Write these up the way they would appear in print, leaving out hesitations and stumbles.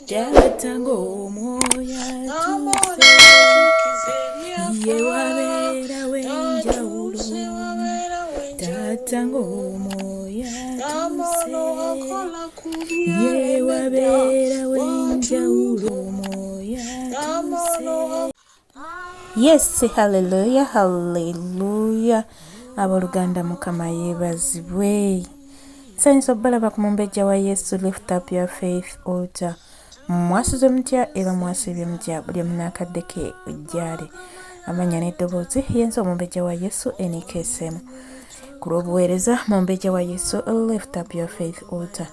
Taata ng'omwoyo atuuse, ye wabeerawo enjawulo. Taata ng'omwoyo atuuse, ye wabeerawo enjawulo. Omwoyo atuuse. Yes, hallelujah, hallelujah. Abooluganda Mukama yeebazibwe. Nsanyusa okubalaba ku mumbejja wa Yesu Lift Up Your Faith Altar. Mwasuze mutya era mwasiibye mutya buli omu n'akadde ke gyali. Amannya n'eddoboozi yenze omumbejja wa Yesu NKSM. Ku lw'obuweereza mumbejja wa Yesu Lift Up Your Faith Altar.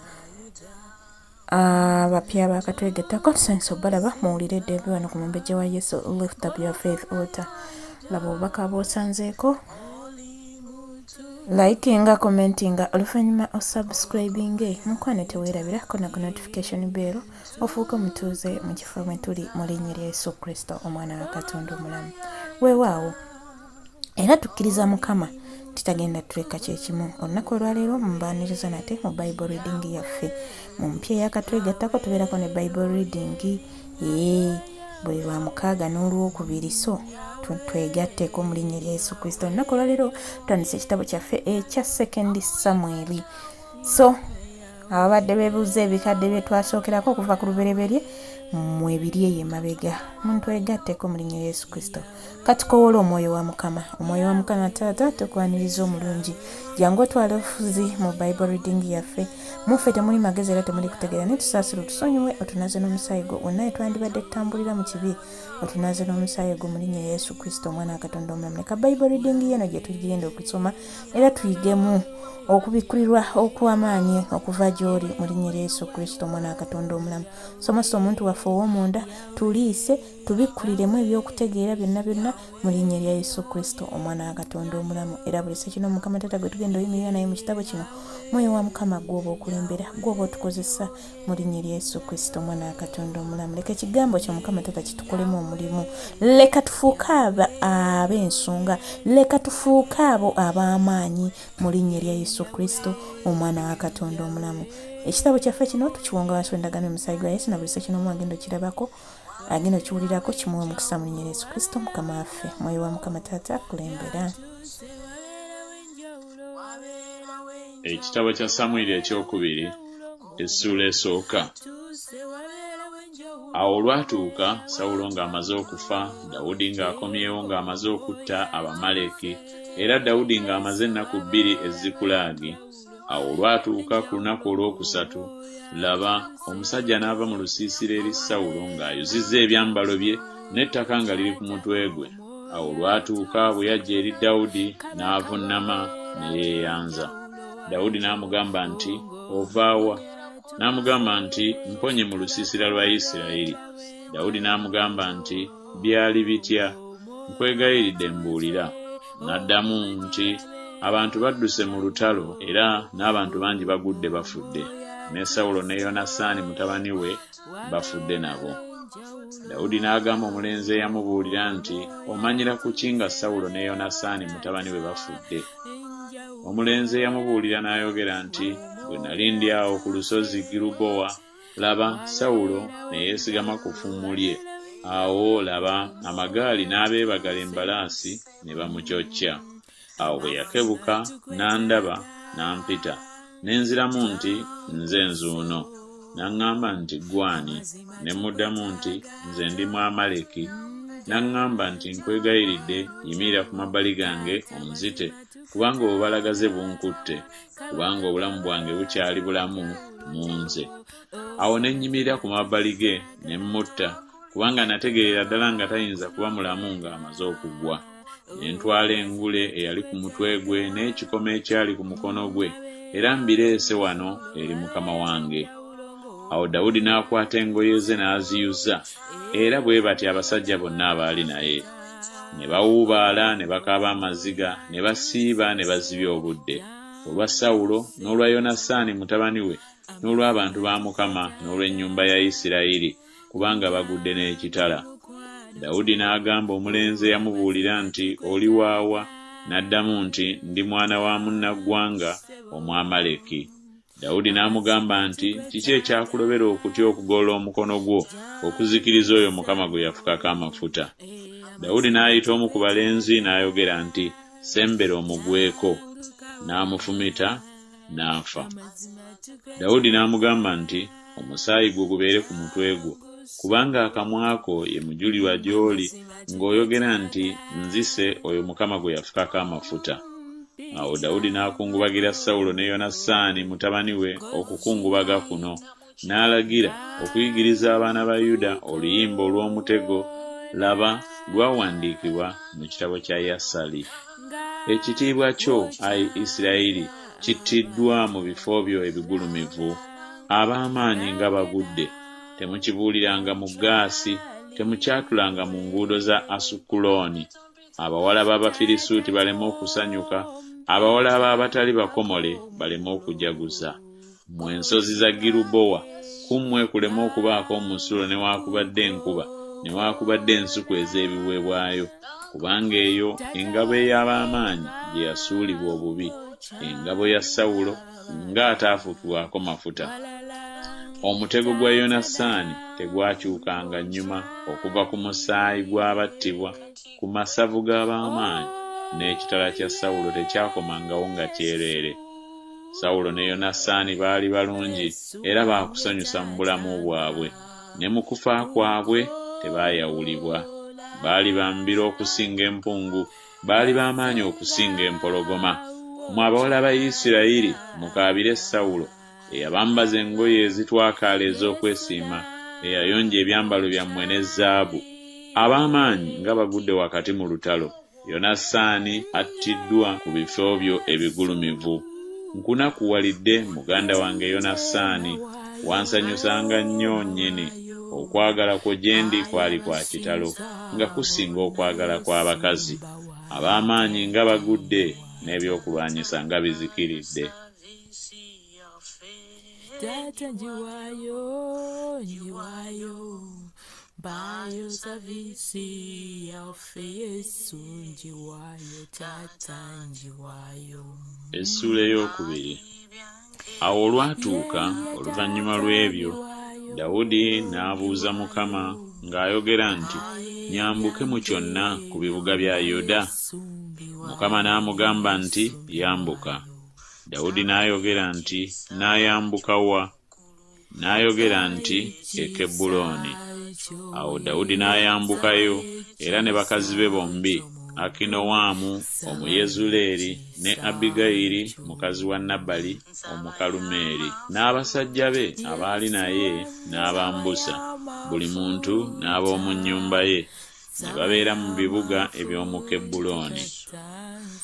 Abapya bakatwegattako tusanyusa obalaba muwulire eddembe wano ku mumbejja wa Yesu Lift Up Your Faith Altar. Laba obubaka bw'osanzeeko, likinga, commentinga, oluvannyuma osubscribinge. Mukwano teweerabira kona ku notification bell ofuuke omutuuze mu kifo mwe tuli mu linnya lya Yesu Kristo omwana wa Katonda omulamu. Weewaawo era tukkiriza Mukama titagenda tuleka kyekimu. Olunaku olwaleero mbaaniriza nate mu Bible reading yaffe mu mpya eyakatwegattako. Tubeerako ne Bible reading ee buli lwa mukaaga n'olwokubiri, so twegatteko mu linnya lya Yesu Kristo. Olunaku olwaleero tutandise ekitabo kyaffe ekya Second Samuel. So ababadde beebuuza ebikadde bye twasookerako okuva ku lubereberye mwebiri eyo emabega, muntu egatteko mu linnya lya Yesu Kristo. Katukowoola omwoyo wa Mukama. Omwoyo wa Mukama Taata, tukwaniriza omulungi. Jangu otwala ofuzi mu Bible reading yaffe. Muffe temuli magezi era temuli kutegeera, naye tusaasire, otusonyiwe, otunaze n'omusaayi gwo wonna etwandibadde tutambulira mu kibi. Otunaze n'omusaayi gwo mu linnya lya Yesu Kristo omwana wa Katonda omulamu. Leka Bible reading yeno gye tugenda okusoma era tuyigemu okubikkulirwa okw'amaanyi okuva gy'oli mu linnya lya Yesu Kristo omwana wa Katonda omulamu. Somesa omuntu waffe ow'omunda, tuliise, tubikkuliremu ebyokutegeera byonna byonna mu linnya lya Yesu Kristo omwana wa Katonda omulamu. Era buli sekino Mukama Taata gwe tugenda oyimirira naye mu kitabo kino, mwoyo wa Mukama gwoba okulembera, gwoba otukozesa mu linnya lya Yesu Kristo omwana wa Katonda omulamu. Leka ekigambo kyo Mukama Taata kitukolemu omulimu. Leka tufuuke ab'ensonga, leka tufuuke abo ab'amaanyi mu linnya lya Yesu Kristo omwana wa Katonda omulamu. Ekitabo kyaffe kino tukiwonga wansi w'endagaano y'omusaayi gwa Yesu, na buli sekino omu agenda okirabako, agenda okiwulirako, kimuwe omukisa mu linnya lya Yesu Kristo Mukama waffe. Mwoyo wa Mukama Taata kulembera. Ekitabo kya Samwiri ekyokubiri essuula esooka. Awo olwatuuka Sawulo ng'amaze okufa, Dawudi ng'akomyewo ng'amaze okutta Abamaleki, era Dawudi ng'amaze ennaku 2 e Zikulaagi. Awo olwatuuka ku lunaku olwokusatu, laba, omusajja n'ava mu lusiisira eri Sawulo ng'ayuzizza ebyambalo bye n'ettaka nga liri ku mutwe gwe. Awo olwatuuka bwe yajja eri Dawudi, n'avunnama ne yeeyanza. Dawudi n'amugamba nti, Ova wa? N'amugamba nti, Mponye mu lusiisira lwa Isirayiri. Dawudi n'amugamba nti, Byali bitya? Nkwegayiridde mbuulira. N'addamu nti, Abantu badduse mu lutalo era n'abantu bangi bagudde bafudde, ne Sawulo ne Yonasaani mutabani we bafudde nabo. Dawudi n'agamba omulenzi eyamubuulira nti, Omanyira ku ki nga Sawulo ne Yonasaani mutabani we bafudde? Omulenzi eyamubuulira n'ayogera nti, Bwe nali ndi awo ku lusozi Girubowa, laba, Sawulo ne yeesigama ku ffumu lye, awo, laba, amagaali n'abeebagala embalaasi ne bamucocca. Awo bwe yakebuka n'andaba, n'ampita, ne nziramu nti, Nze nzuuno. N'aŋŋamba nti, Ggwe ani? Ne mmuddamu nti, Nze ndi Mwamaleki. N'aŋŋamba nti, Nkwegayiridde, yimirira ku mabbali gange onzite, kubanga obubalagaze bunkutte, kubanga obulamu bwange bukyali bulamu mu nze. Awo ne nnyimirira ku mabbali ge ne mmutta, kubanga nategeerera ddala nga tayinza kuba mulamu ng'amaze okugwa. Ne ntwala engule eyali ku mutwe gwe n'ekikomo ekyali ku mukono gwe, era mbireese wano eri mukama wange. Awo Dawudi n'akwata engoye ze n'aziyuza, era bwe batyo abasajja bonna abaali naye. Ne bawuubaala ne bakaaba amaziga, ne basiiba ne bazibya obudde, olwa Sawulo n'olwa Yonasaani mutabani we n'olw'abantu ba Mukama n'olw'ennyumba ya Isirayiri, kubanga bagudde n'ekitala. Dawudi n'agamba omulenzi eyamubuulira nti, Oli wa wa? N'addamu nti, Ndi mwana wa munnaggwanga, Omwamaleki. Dawudi n'amugamba nti, Kiki ekyakulobera okutya okugolola omukono gwo okuzikiriza oyo Mukama gwe yafukako amafuta? Dawudi n'ayita omu ku balenzi n'ayogera nti, Sembera omugweko. N'amufumita, n'afa. Dawudi n'amugamba nti, Omusaayi gwo gubeere ku mutwe gwo, kubanga akamwa ko ye mujulirwa gy'oli ng'oyogera nti, Nzise oyo Mukama gwe yafukako amafuta. Awo Dawudi n'akungubagira Sawulo ne Yonasaani mutabani we okukungubaga kuno, n'alagira okuyigiriza abaana ba Yuda oluyimba olw'omutego, laba, lwawandiikibwa mu kitabo kya Yasali. Ekitiibwa kyo, ayi Isirayiri, kittiddwa mu bifo byo ebigulumivu. Ab'amaanyi nga bagudde! Temukibuuliranga mu Gaasi, temukyatulanga mu nguudo za Asukulooni. Abawala b'Abafirisuuti baleme okusanyuka, abawala b'abatali bakomole baleme okujaguza. Mmwe ensozi za Girubowa, ku mmwe kuleme okubaako omusulo newaakubadde enkuba, newaakubadde ensuku ez'ebiweebwayo, kubanga eyo engabo ey'ab'amaanyi gye yasuulibwa obubi, engabo ya Sawulo ng'ataafukibwako mafuta. Omutego gwa Yonasaani tegwakyukanga nnyuma okuva ku musaayi gw'abattibwa ku masavu g'ab'amaanyi, n'ekitala kya Sawulo tekyakomangawo nga kyereere. Sawulo ne Yonasaani baali balungi era ba kusanyusa mu bulamu bwabwe, ne mu kufa kwabwe tebaayawulibwa. Baali ba mbiro okusinga empungu, baali ba maanyi okusinga empologoma. Mmwe abawala ba Isirayiri, mukaabire Sawulo, eyabambaza engoye ezitwakaala ez'okwesiima, eyayonja ebyambalo byammwe ne zaabu. Ab'amaanyi nga bagudde wakati mu lutalo! Yonasaani attiddwa ku bifo byo ebigulumivu. Nkunakuwalidde, muganda wange Yonasaani, wansanyusanga nnyo nnyini. Okwagala kwo gye ndi kwali kwa kitalo, nga kusinga okwagala kw'abakazi. Ab'amaanyi nga bagudde, n'ebyokulwanyisa nga bizikiridde! Taata njiwayo, njiwayo, mpaayo saviisi yaffe Yesu njiwayo, taata njiwayo. Essuula ey'okubiri. Awo olwatuuka oluvannyuma lw'ebyo, Dawudi n'abuuza Mukama ng'ayogera nti, Nyambuke mu kyonna ku bibuga bya Yuda? Mukama n'amugamba nti, Yambuka. Dawudi n'ayogera nti, Nnaayambuka wa? N'ayogera nti, E Kebbulooni. Awo Dawudi n'ayambukayo, era ne bakazi be bombi, Akinoamu Omuyezuleeri ne Abbigayiri mukazi wa Nabali Omukalumeeri, n'abasajja be abaali naye n'abambusa, buli muntu n'ab'omu nnyumba ye, ne babeera mu bibuga eby'omu Kebbulooni.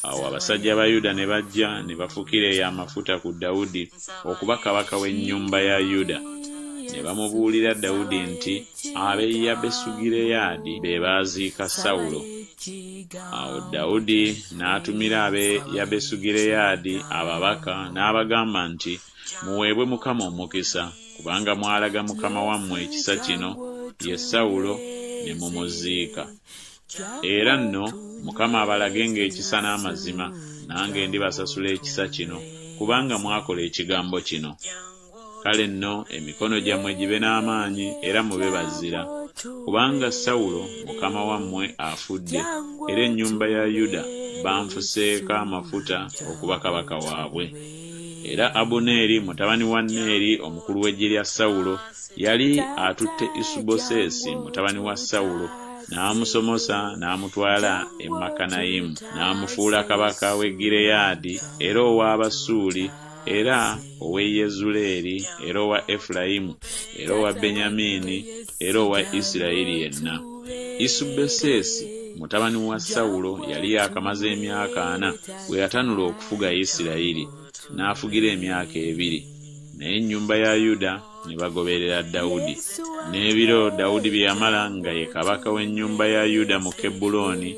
Awo abasajja ba Yuda ne bajja ne bafukira eyo amafuta ku Dawudi okuba kabaka w'ennyumba ya Yuda. Ne bamubuulira Dawudi nti ab'e Yabesugireyaadi be baaziika Sawulo. Awo Dawudi n'atumira ab'e Yabesugireyaadi ababaka n'abagamba nti, Muweebwe Mukama omukisa, kubanga mwalaga mukama wammwe ekisa kino, ye Sawulo, ne mumuziika. Era nno Mukama abalagenga ekisa n'amazima, nange ndibasasula ekisa kino, kubanga mwakola ekigambo kino. Kale nno emikono gyammwe gibe n'amaanyi era mube bazira, kubanga Sawulo mukama wammwe afudde, era ennyumba ya Yuda banfuseeko amafuta okuba kabaka waabwe. Era Abuneeri mutabani wa Neeri omukulu w'eggye lya Sawulo yali atutte Isuboseesi mutabani wa Sawulo n'amusomosa n'amutwala e Makanayimu, n'amufuula kabaka w'e Gireyaadi era ow'Abasuuli era ow'e Yezuleeri era owa Efulayimu era owa Benyamiini era owa Isirayiri yenna. Isuboseesi mutabani wa Sawulo yali yaakamaze emyaka ana bwe yatanula okufuga Isirayiri, n'afugira emyaka ebiri. Naye ennyumba ya Yuda ne bagoberera Dawudi. N'ebiro Dawudi bye yamala nga ye kabaka w'ennyumba ya Yuda mu Kebbulooni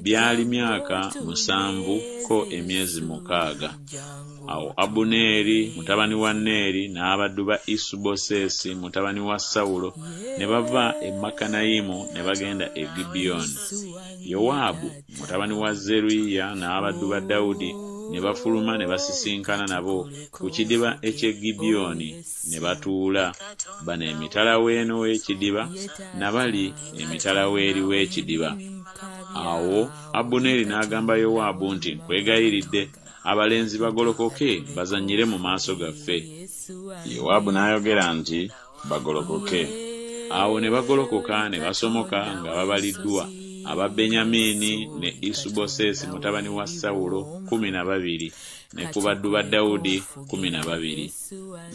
byali myaka musanvu ko emyezi mukaaga. Awo Abuneeri mutabani wa Neeri n'abaddu ba Isuboseesi mutabani wa Sawulo ne bava e Makanayimu ne bagenda e Gibyoni. Yowaabu mutabani wa Zeruyiya n'abaddu ba Dawudi Ne bafuluma ne basisinkana nabo ku kidiba eky'e Gibyoni, ne batuula, bano emitala w'eno w'ekidiba, na bali emitala w'eri w'ekidiba. Awo Abuneeri n'agamba Yowaabu nti Nkwegayiridde, abalenzi bagolokoke bazannyire mu maaso gaffe. Yowaabu n'ayogera nti Bagolokoke. Awo ne bagolokoka ne basomoka nga babaliddwa, aba Benyamini ne Isubosesi mutabani wa Sawulo 12, ne ku baddu ba Dawudi 12.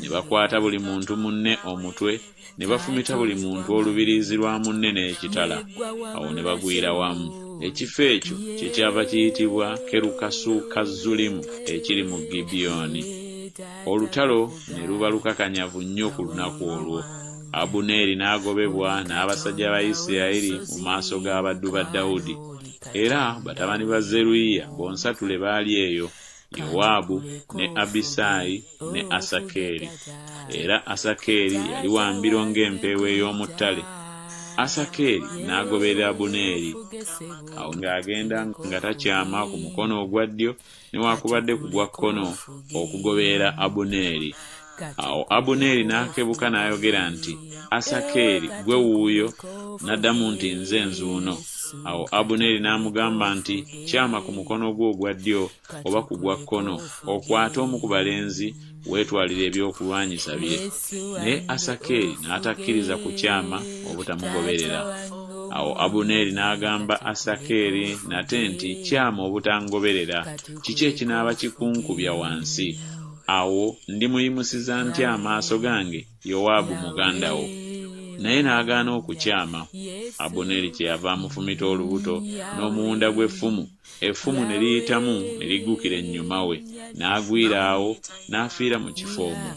Ne bakwata buli muntu munne omutwe, ne bafumita buli muntu olubiriizi lwa munne n'ekitala. Awo ne bagwira wamu. Ekifo ekyo kyekyava kiyitibwa Kerukasukazulimu ekiri mu Gibyoni. Olutalo ne luba lukakanyavu nnyo ku lunaku olwo. Abuneeri n'agobebwa n'abasajja ba Isirayiri mu maaso g'abaddu ba Dawudi. Era batabani ba Zeruyiya bonsatule baali eyo, Yowaabu ne Abisaayi ne Asakeeri. Era Asakeeri yali wa mbiro ng'empeewo ey'omu ttale. Asakeeri n'agoberera Abuneeri. Awo ng'agenda nga takyama ku mukono ogwa ddyo newakubadde ku gwa kkono okugoberera Abuneeri. Awo Abuneeri n'akebuka n'ayogera nti, Asakeeri, ggwe wuuyo? N'addamu nti, Nze nzuuno. Awo Abuneeri n'amugamba nti, Kyama ku mukono gwo ogwa ddyo oba ku gwa kkono, okwate omu ku balenzi, weetwalire ebyokulwanyisa bye. Naye Asakeeri n'atakkiriza kukyama obutamugoberera. Awo Abuneeri n'agamba Asakeeri nate nti, Kyama obutangoberera, kiki ekinaaba kikunkubya wansi? Awo ndimuyimusiza ntya amaaso gange Yowaabu muganda wo? Naye n'agaana okukyama. Abuneeri kyeyava amufumita olubuto n'omuwunda gw'effumu, effumu ne liyitamu ne liggukira ennyuma we, n'agwira awo, n'afiira mu kifo omwo.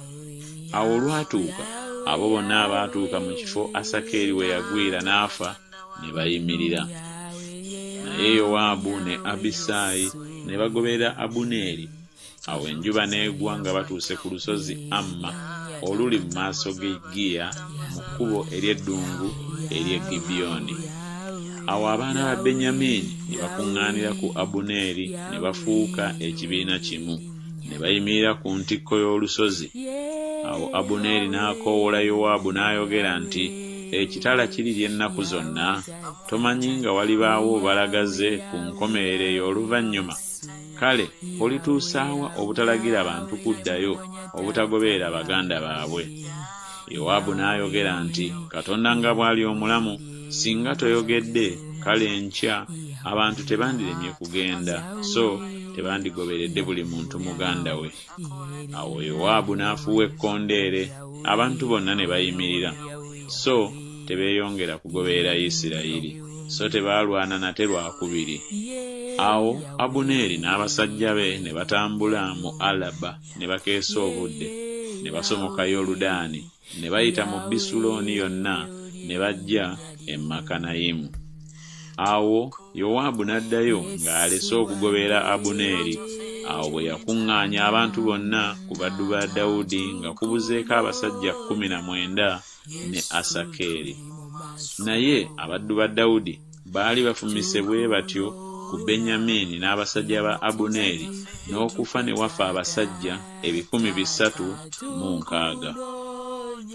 Awo olwatuuka, abo bonna abaatuuka mu kifo Asakeeri we yagwira n'afa, ne bayimirira. Naye Yowaabu ne Abisaayi ne bagoberera Abuneeri. Awo enjuba n'egwa nga batuuse ku lusozi Amma oluli mu maaso g'e Giya mu kkubo ery'eddungu ery'e Gibyoni. Awo abaana ba Benyamini ne bakuŋŋaanira ku Abuneeri ne bafuuka ekibiina kimu, ne bayimirira ku ntikko y'olusozi. Awo Abuneeri n'akoowoola Yowaabu n'ayogera nti, Ekitala kirirya ennaku zonna? Tomanyi nga walibaawo obalagaze ku nkomerero ey'oluvannyuma? Kale olituusa wa obutalagira bantu kuddayo, obutagoberera baganda baabwe? Yowaabu n'ayogera nti, Katonda nga bw'ali omulamu, singa toyogedde, kale enkya abantu tebandiremye kugenda, so tebandigoberedde buli muntu muganda we. Awo Yowaabu n'afuuwa ekkondeere, abantu bonna ne bayimirira, so tebeeyongera kugoberera Isirayiri, so tebaalwana nate lwa kubiri. Awo Abuneeri n'abasajja be ne batambula mu Alaba ne bakeesa obudde, ne basomoka Yoludaani, ne bayita mu Bisulooni yonna ne bajja e Makanayimu. Awo Yowaabu n'addayo ng'alese okugoberera Abuneeri. Awo bwe yakuŋŋaanya abantu bonna ku baddu ba Dawudi nga kubuzeeko abasajja 19 ne Asakeeri. Naye abaddu ba Dawudi baali bafumise bwe batyo ku Benyamini n'abasajja ba Abuneeri, n'okufa ne wafa abasajja 360.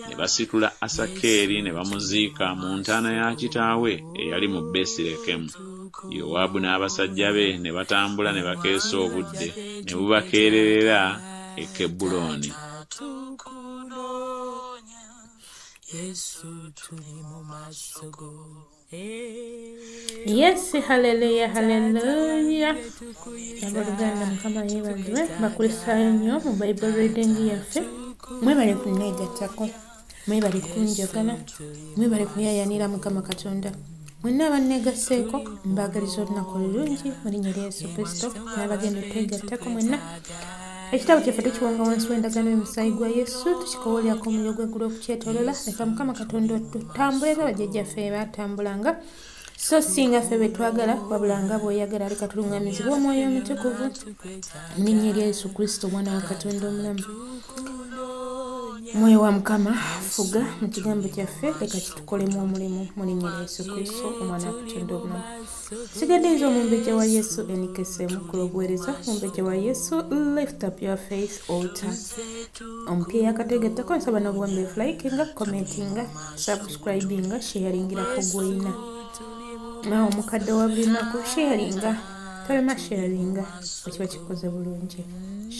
Ne basitula Asakeeri ne bamuziika mu ntaana ya kitaawe eyali mu Besirekemu. Yowaabu n'abasajja be ne batambula ne bakeesa obudde, ne bubakeererera e Kebbulooni. Yes, haleluya, haleluya. Abooluganda Mukama yeebazibwe, bakristaayo nnyo mu Bible reading yaffe. Mwebale kunneegattako, mwebale kunjagala, mwebale kuyayanira Mukama Katonda. Mwenna abanneegasseeko mbaagaliza olunaku olulungi mu linnya lya Yesu Kristo n'abagenda okwegattako mwenna. Ekitabo kyaffe tukiwonga wansi w'endagaano y'omusaayi gwa Yesu, tukikowolyako omuliro gw'eggulu okukyetoolola. Leka Mukama Katonda tutambule nga bajjajjaffe baatambulanga, so si nga ffe bwe twagala, wabula nga bw'oyagala. Leka tuluŋŋamizibwe Omwoyo Omutukuvu mu linnya erya Yesu Kristo, Omwana wa Katonda omulamu. Mwoyo wa Mukama, fuga mu kigambo kyaffe, leka kitukolemu omulimu mu linnya lya Yesu Kristo, omwana wa Katonda omulamu. Sigadde nze omumbejja wa Yesu enikesemu ku lw'obuweereza, omumbejja wa Yesu, Lift Up Your Faith Altar. Omupya eyakategettako, nsaba n'obuwombeefu likinga, commentinga, subscribinga, sharingirako gw'olina. Naawe omukadde wa buli lunaku sharinga, tolema sharinga, ekiba kikoze bulungi.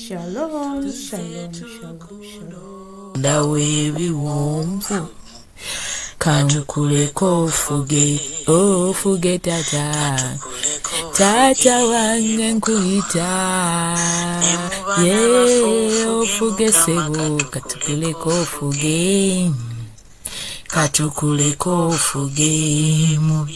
Shalom, shalom, shalom, shalom. Ndawo ebiwonvu kankuleko ofuge, ofuge tata, tata wange nkuyita ye ofuge sebo, katukuleko ofuge, katukuleko ofuge mu